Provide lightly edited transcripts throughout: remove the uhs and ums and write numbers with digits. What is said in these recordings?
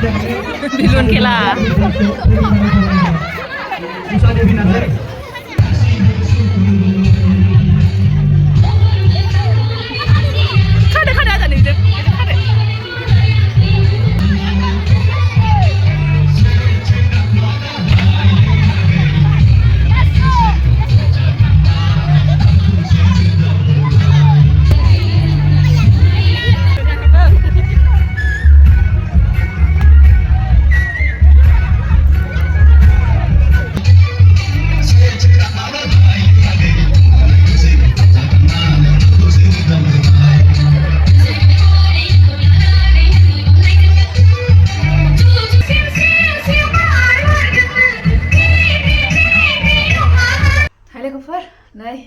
Bilun kela. Kada ada nih, kada. Này,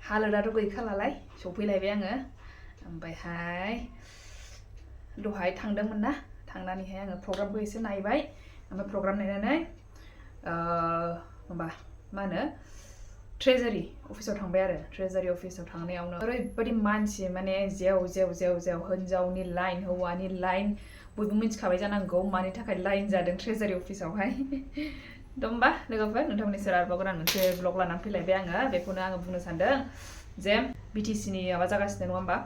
haludaथ' गैखालालाय सफैलायबाय आङो ओमफ्रायहाय दहाय थांदोंमोन ना थांनानैहाय आङो प्रग्रामखौ एसे नायबाय ओमफ्राय प्रग्राम नायनानै माबा मा होनो ट्रेजारि अफिसाव थांबाय आरो ट्रेजारि अफिसाव थांनायावनो ओरैबायदि मानसि माने जेव जेव जेव जेव हिनजावनि लाइन हौवानि लाइन बयबो मिथिखाबाय जानांगौ मानि थाखाय लाइन जादों ट्रेजारि अफिसावहाय होमबा लोगोफोर नोंथांमोननि सेराव आरोबाव गोदान मोनसे ब्लग लानानै फैलायबाय आङो बेखौनो आङो बुंनो सानदों जे बिटिसिनि माबा जागासिनो नङा होमबा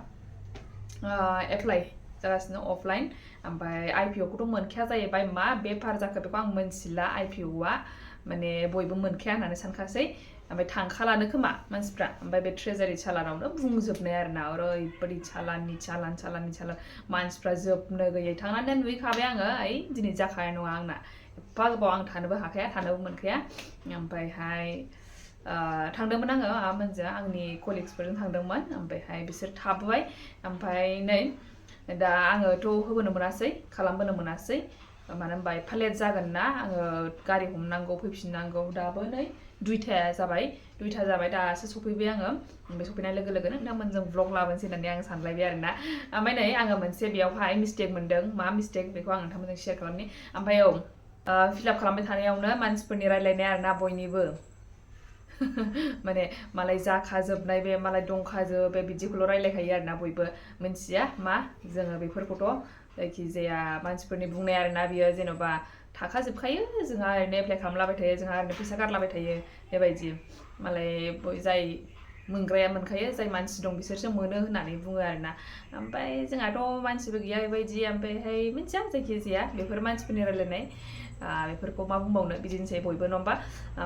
एप्लाइ जागासिनो अफलाइन ओमफ्राय आइपिअ खौथ' मोनखाया जाहैबाय मा बेफार जाखो बेखौ आं मोनथिला आइपिअआ माने बयबो मोनखाया होननानै सानखासै ओमफ्राय थांखालानो खोमा मानसिफ्रा ओमफ्राय बे ट्रेजारि चालानावनो बुंजोबनाय आरोना ओरैबायदि चालाननि चालान मानसिफ्रा जोबनो गैयै थांनानै नुहैखाबाय आङो ओइ दिनै जाखानाय नङा आंना एफा गोबाव आं थानोबो हाखाया थानोबो मोनखाया ओमफ्रायहाय थांदोंमोन आङो माबामोनजों आंनि कलिग्सफोरजों थांदोंमोन ओमफ्रायहाय बिसोर थाबोबाय ओमफ्राय नै दा आङोथ' होबोनो मोनासै खालामबोनो मोनासै मानो होनबा एफा लेट जागोन ना आङो गारि हमनांगौ फैफिननांगौ दाबो नै दुइथा जाबाय दासो सफैबाय आङो ओमफ्राय सफैनाय लोगो लोगोनो नोंथांमोनजों ब्लग लाबोनोसै होननानै आं सानलायबाय आरोना ओमफ्राय नै आङो मोनसे बेयावहाय मिस्टेक मोनदों मा मिस्टेक बेखौ आं नोंथांमोनजों शेयार खालामनि ओमफ्राय फिलआप खालामबाय थानायावनो मानसिफोरनि रायलायनाय आरोना बयनिबो माने मालाय जाखाजोबनाय बे मालाय दंखाजोब बे बिदिखौल' रायलायखायो आरोना बयबो मिन्थिया मा जोङो बेफोरखौथ' जायखिजाया मानसिफोरनि बुंनाय आरोना बियो जेन'बा थाखाजोबखायो जोंहा ओरैनो एप्लाइ खालामलाबाय थायो जोंहा ओरैनो फैसा गारलाबाय थायो बेबायदि मालाय जाय मोनग्राया मोनखायो जाय मानसि दं बिसोरसो मोनो होननानै बुङो आरोना ओमफ्राय जोंहाथ' मानसिबो गैया बेबायदि ओमफ्रायहाय मिन्थिया जायखिजाया बेफोर मानसिफोरनि रायलायनाय बेफोरखौ मा बुंबावनो बिदिनोसै बयबो नङा होमबा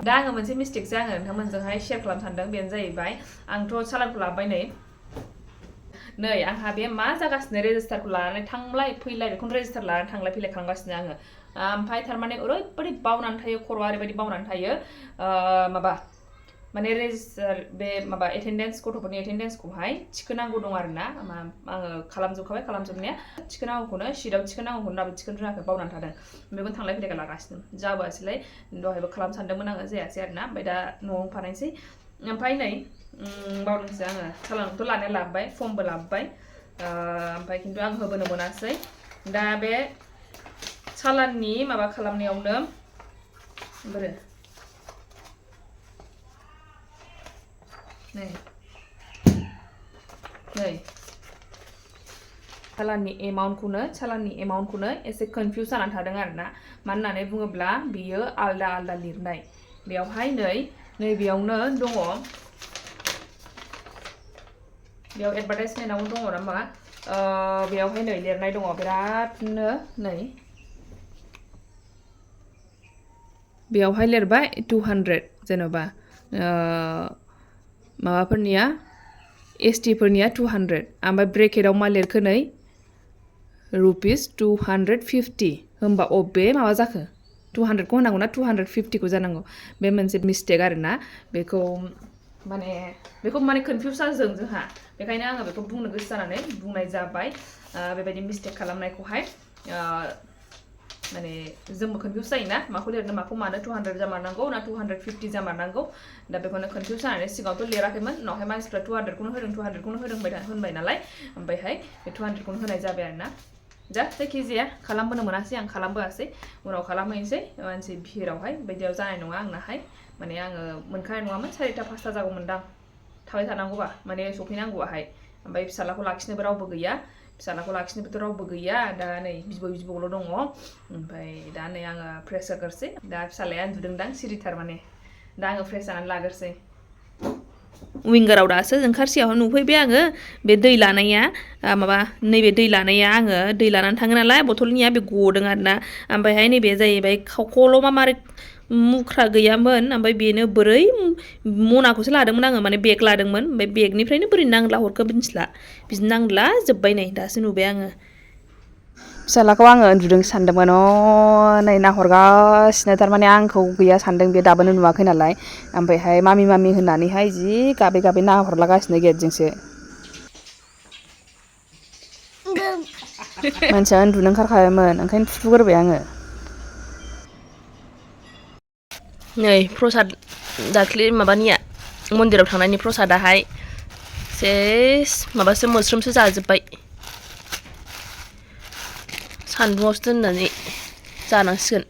दा आङो मोनसे मिस्टेकसो आङो नोंथांमोनजोंहाय शेयार खालामनो सानदों बेनो जाहैबाय आंथ' चालानखौ लाबाय नै आंहा बे मा जागासिनो रेजिस्टारखौ लानानै थांलाय फैलाय बेखौनो रेजिस्टार लानानै थांलाय फैलाय खालामगासिनो आङो ओमफ्राय थारमाने ओरैबायदि बावनानै थायो खर'आ ओरैबायदि बावनानै थायो माबा माने रेजिस्टार बे माबा एटेन्डेन्स गथ'फोरनि एटेन्डेन्सखौहाय थिखोनांगौ दं आरोना आङो खालामजोबखाबाय खालामजोबनाया थिखोनांगौखौनो सिटआव थिखोनांगौखौनो दाबो थिखोनो रोङाखै बावनानै थादों बेखौनो थांलाय फैलाय लागासिनो जाबोआसैलाय दहायबो खालामनो सानदोंमोन आङो जायासै आरोना ओमफ्राय दा न'आव फानायसै ओमफ्राय नै बावदोंसो आङो चालानखौथ' लानाया लाबोबाय फर्मबो लाबोबाय ओमफ्राय खिन्थु आं होबोनो मोनासै दा बे चालाननि माबा खालामनायावनो बोरो नै चालाननि एमाउन्टखौनो एसे कनफिउज जानानै थादों आरोना मानो होननानै बुङोब्ला बियो आलदा आलदा लिरनाय बेयावहाय नैबेयावनो दङ बेयाव एडभार्टाइजमेन्टआवनो दङ नामा बेयावहाय नै लिरनाय दङ बिरादनो नै बेयावहाय लिरबाय 200 जेन'बा माबाफोरनिया ST फोरनिया 200 ओमफ्राय ब्रेकेटआव मा लिरखो नै ₹250 होमबा अबे माबा जाखो 200 खौ होनांगौ ना 250 खौ जानांगौ बे मोनसे मिस्टेक आरोना बेखौ माने कनफिउज जादों जोंहा बेखायनो आङो बेखौ बुंनो गोसो जानानै बुंनाय जाबाय बेबायदि मिस्टेक खालामनायखौहाय माने जोंबो कनफिउज जायोना माखौ लिरनो माखौ मानो 200 जामारनांगौ ना 250 जामारनांगौ दा बेखौनो कनफिउज जानानै सिगाङावथ' लिराखैमोन उनावहाय मानसिफ्रा 200 खौनो होनबाय नालाय ओमफ्रायहाय बे 200 खौनो होनाय जाबाय आरोना जायखिजाया खालामबोनो मोनासै आं खालामबोआसै उनाव खालामहैनोसै मानसि भिरावहाय बिदियाव जानाय नङा आंनाहाय माने आङो मोनखानाय नङामोन 4टा 5टा जागौमोनदां थाबाय थानांगौबा माने सफैनांगौआहाय ओमफ्राय फिसालाखौ लाखिनोबो रावबो गैया फिसालाखौ लाखिनोबोथ' रावबो गैया दा नै बिबौल' दङ ओमफ्राय दा नै आङो फ्रेस जागोरसै दा फिसालाया उन्दुदोंदां सिरिथार माने दा आङो फ्रेस जानानै लागोरसै विंगाराव दासो ओंखारसेयावनो नुफैबाय आङो बे दै लानाया माबा नैबे दै लानाया आङो दै लानानै थाङो नालाय बथलनिया बे गदों आरोना ओमफ्रायहाय नैबे जाहैबाय खावख'ल' मारै मुख्रा गैयामोन ओमफ्राय बेनो बोरै मनाखौसो लादोंमोन आङो माने बेग लादोंमोन ओमफ्राय बेगनिफ्रायनो बोरै नांला हरखो मिथिला बिदिनो नांला जोब्बाय नै दासो नुबाय आङो फिसालाखौ आङो उन्दुदों सानदोंमोन नै नाहरगासिनो थारमाने आंखौ गैया सानदों बे दाबोनो नुवाखै नालाय ओमफ्रायहाय मामि होननानैहाय जि गाबै नाहरलागासिनो गेटजोंसो मानसिया उन्दुनो ओंखारखाबायमोन ओंखायनो थुथुगोरबाय आङो नै प्रसाद दाख्लि माबानिया मन्दिराव थांनायनि प्रसादाहाय सेस माबासो मोस्रोमसो जाजोब्बाय सान्दुङावसो दोननानै जानांसिगोन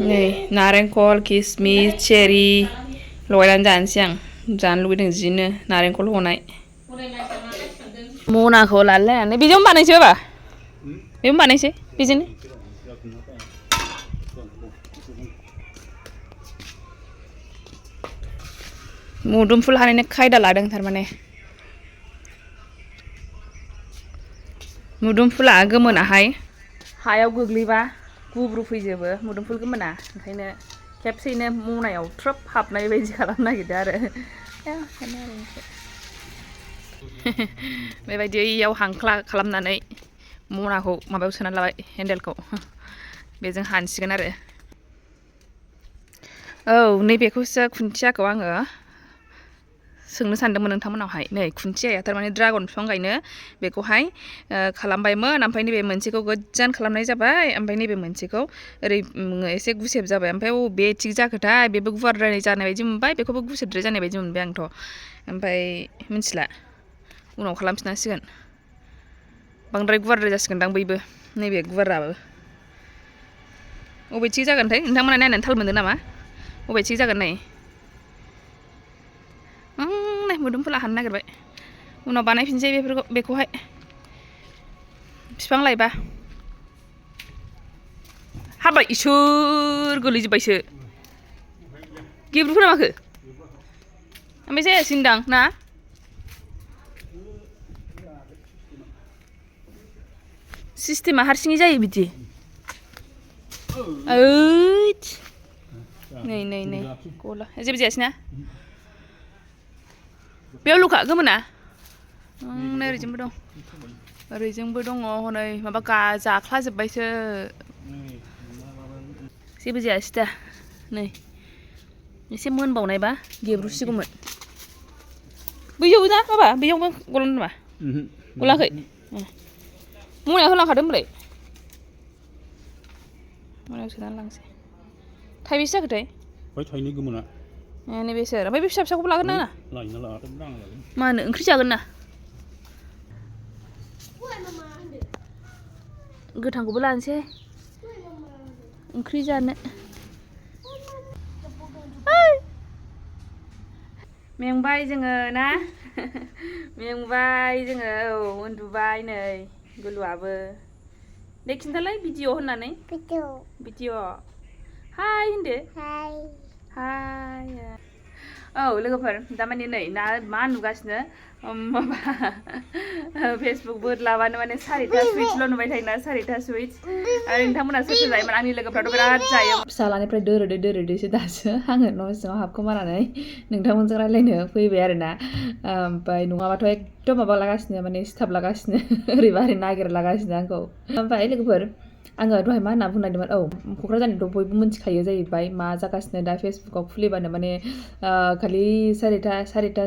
नै नारेंखल किसमिस चेरि लगायनानै जानोसै आं जानो लुगैदों जिनो नारेंखल हनाय मनाखौ लालायनानै बेजोंनो बानायसै बाबा बेजोंनो बानायसै बेजोंनो मुदुमफुल हानायनि खायदा लादों थारमाने मुदुमफुला गोमोनाहाय हायाव गोग्लैबा गुब्रुफैजोबो मुदुमफुल गोमोना ओंखायनो खेबसेयैनो मनायाव थ्रोब हाबनाय बायदि खालामनो नागिरदों आरो बेबायदि इयाव हांख्ला खालामनानै मनाखौ माबायाव सोनानै लाबाय हेन्देलखौ बेजों हानसिगोन आरो औ नैबेखौसो खुन्थियाखौ आङो सोंनो सानदोंमोन नोंथांमोनावहाय नै खुन्थियाया थारमाने ड्रागन बिफां गायनो बेखौहाय खालामबायमोन ओमफ्राय नैबे मोनसेखौ गोजान खालामनाय जाबाय ओमफ्राय नैबे मोनसेखौ ओरै एसे गुसेब जाबाय ओमफ्राय बबे थिग जाखोथाय बेबो गुवारद्राय जानाय बायदि मोनबाय बेखौबो गुसेबद्राय जानाय बायदि मोनबाय आंथ' ओमफ्राय मिथिला उनाव खालामफिननांसिगोन बांद्राय गुवारद्राय जासिगोनदां बैबो नैबे गुवाराबो बबे थिग जागोनथाय नोंथांमोना नायनानै थाल मोनदों नामा बबे थिग जागोन नै नै मोदोमफुला हानो नागिरबाय उनाव बानायफिनसै बेखौहाय बिफां लायबा हाबाय इसोर गोलैजोब्बायसो गेब्रुखोना माखो ओमफ्राय जायासैनदां ना सिस्टेमा हारसिङै जायो बिदि ओइद नै गला जेबो जायासैना बेयाव लुखा गोमोना नै ओरैजोंबो दङ हनै माबा जाख्लाजोब्बायसो जेबो जायासै दा नै एसे मोनबावनायबा गेब्रुसिगौमोन बैयाव ना माबा बैयावबो गला नामा गलाखै मनायाव होलांखादों होनबालाय मनायाव सोनानै लांसै थाइबेसे जाखोथाय थाइनै गोमोना नैबे सोर ओमफ्राय बे फिसाखौबो लागोन ना मा होनो ओंख्रि जागोन ना गोथांखौबो लानोसै ओंख्रि जानो मेंबाय जोङो ना मेंबाय जोङो औ उन्दुबाय नै गुलुआबो दे खिन्थालाय भिडिअ होननानै भिडिअ हाय होनदो हाय औ लोगोफोर दामानि नै ना मा नुगासिनो माबा फेसबुक बोदलाबानो माने 4टा सुइट्सल' नुबाय थायोना 4टा सुइट्स आरो नोंथांमोना सोर सोर जायोमोन आंनि लोगोफ्राथ' बिराद जायो फिसालानिफ्राय दोरोदैसो दासो आङो न' सिङाव हाबखोमानानै नोंथांमोनजों रायलायनो फैबाय आरोना ओमफ्राय नङाबाथ' एकदम माबा लागासिनो माने सिथाबलागासिनो ओरैबा ओरै नागिरलागासिनो आंखौ ओमफ्राय लोगोफोर आङो दहाय मा होनना बुंनो नागिरदोंमोन औ क'क्राझारनिथ' बयबो मिन्थिखायो जाहैबाय मा जागासिनो दा फेसबुकाव खुलिबानो माने खालि 4टा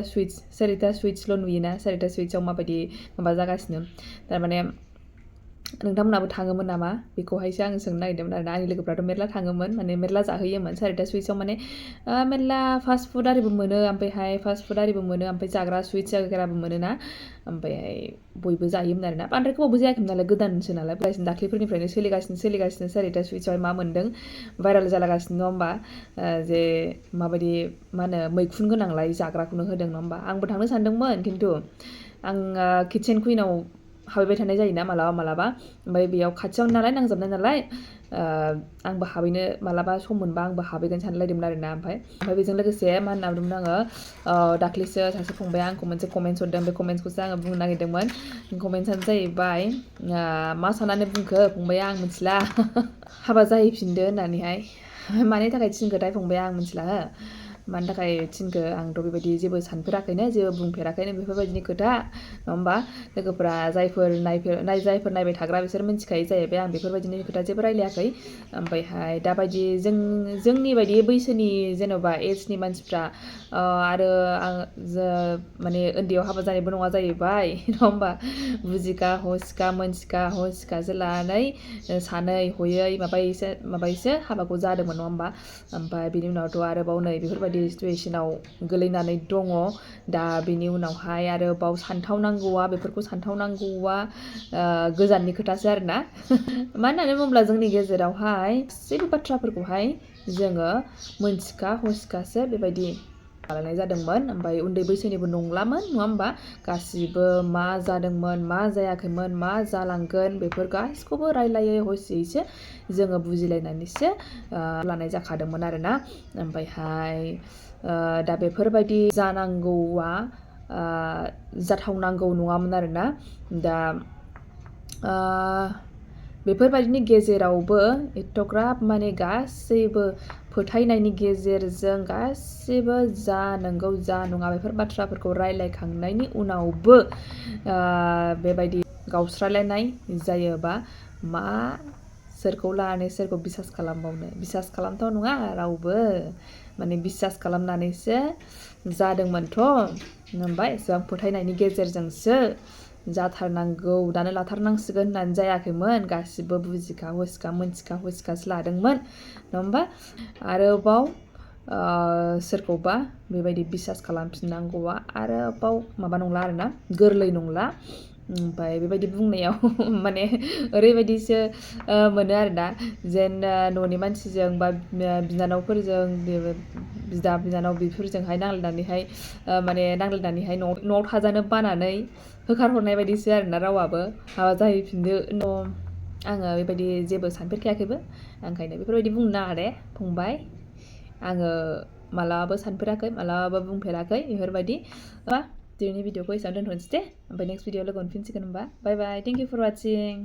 सुइट्सल' नुयोना 4टा सुइट्सआव माबायदि माबा जागासिनो थारमाने नोंथांमोनाबो थाङोमोन नामा बेखौहायसो आं सोंनो नागिरदोंमोन आरोना आंनि लोगोफ्राथ' मेरला थाङोमोन माने मेरला जाहैयोमोन सारिता सुइट्सआव माने मेरला फास्ट फुड आरिबो मोनो ओमफ्रायहाय फास्ट फुड आरिबो मोनो ओमफ्राय जाग्रा सुइट्स वगैराबो मोनोना ओमफ्रायहाय बयबो जायोमोन आरोना बांद्राय गोबावबो जायाखैमोन नालाय गोदानसो नालाय दाख्लैफोरनिफ्रायनो सोलिगासिनो सारिता सुइट्सआवहाय मा मोन्दों भाइरेल जालागासिनो नङा होमबा जे माबायदि मा होनो मैखुन गोनांलाय जाग्राखौनो होदों नङा होमबा आंबो थांनो सानदोंमोन खिन्थु आं किटचेन कुइनाव हाबैबाय थानाय जायोना मालाबा ओमफ्राय बेयाव खाथियावनो नालाय नांजाबनाय नालाय आंबो हाबैनो मालाबा सम मोनबा आंबो हाबैगोन सानलायदोंमोन आरोना ओमफ्राय बेजों लोगोसे मा होनना बुंदोंमोन आङो दाख्लैसो सासे फंबाया आंखौ मोनसे कमेन्ट्स हरदों बे कमेन्ट्सखौसो आङो बुंनो नागिरदोंमोन कमेन्ट्सआनो जाहैबाय मा साननानै बुंखो फंबाया आं मिथिला हाबा जाहैफिनदो होननानैहाय मानि थाखाय थिनखोथाय फंबाया आं मिथिला हो मानि थाखाय थिनखो आंथ' बेबायदि जेबो सानफेराखैनो जेबो बुंफेराखैनो बेफोरबायदिनि खोथा नङा होमबा लोगोफोरा जायफोर नायबाय थाग्रा बिसोर मिथिखायो जाहैबाय आं बेफोरबायदिनि खोथा जेबो रायलायाखै ओमफ्रायहाय दाबायदि जोंनि बायदि बैसोनि जेन'बा एजनि मानसिफ्रा आरो आं माने उन्दैयाव हाबा जानायबो नङा जाहैबाय नङा होमबा बुजिखा हसिखा मोनथिखा हसिखासो लानानै सानै हयै माबायैसो हाबाखौ जादोंमोन नङा होमबा ओमफ्राय बिनि उनावथ' आरोबाव नै बेफोरबायदि सिटुवेसनाव गोलैनानै दङ दा बिनि उनावहाय आरोबाव बेफोरखौ सानथावनांगौआ गोजाननि खोथासो आरोना मानो होननानै बुङोब्ला जोंनि गेजेरावहाय गासैबो बाथ्राफोरखौहाय जोङो मोनथिखा हसिखासो बेबायदि खालामनाय जादोंमोन ओमफ्राय उन्दै बैसोनिबो नंलामोन नङा होमबा गासिबो मा जादोंमोन मा जायाखैमोन मा जालांगोन बेफोर गासिखौबो रायलायै हसियैसो जोङो बुजिलायनानैसो लानाय जाखादोंमोन आरोना ओमफ्रायहाय दा बेफोरबायदि जानांगौआ जाथावनांगौ नङामोन आरोना दा बेफोरबायदिनि गेजेरावबो एथ'ग्राब माने गासैबो फोथायनायनि गेजेरजों गासिबो जा नंगौ जा नङा बेफोर बाथ्राफोरखौ रायलायखांनायनि उनावबो बेबायदि गावस्रालायनाय जायोबा सोरखौ लानानै सोरखौ बिसास खालामबावनो बिसास खालामथाव नङा रावबो माने बिसास खालामनानैसो जादोंमोनथ' होनबाय एसेबां फोथायनायनि गेजेरजोंसो जाथारनांगौ दानो लाथारनांसिगोन होननानै जायाखैमोन गासिबो बुजिखा हसिखा मोनथिखा हसिखासो लादोंमोन नङा होमबा आरोबाव सोरखौबा बेबायदि बिसास खालामफिननांगौआ आरोबाव माबा नंला आरोना गोरलै नंला ओमफ्राय बेबायदि बुंनायाव माने ओरैबायदिसो मोनो आरोना जेन न'नि मानसिजों बा बिनानावफोरजों बिदा बिनानाव बेफोरजोंहाय नांलायनानैहाय न'आव थाजानो बानानै होखारहरनाय बायदिसो आरोना रावाबो हाबा जाहैफिनदो आङो बेबायदि जेबो सानफेरखायाखैबो ओंखायनो बेफोरबायदि बुंनो नाङा दे फंबाय आङो मालाबाबो सानफेराखै मालाबाबो बुंफेराखै बेफोरबायदि दिनैनि भिडिअखौ एसेयावनो दोनथ'नोसै दे ओमफ्राय नेक्स्ट भिडिअ लोगो मोनफिनसिगोन होनबा बाय बाय थेंक इउ फर वाचिं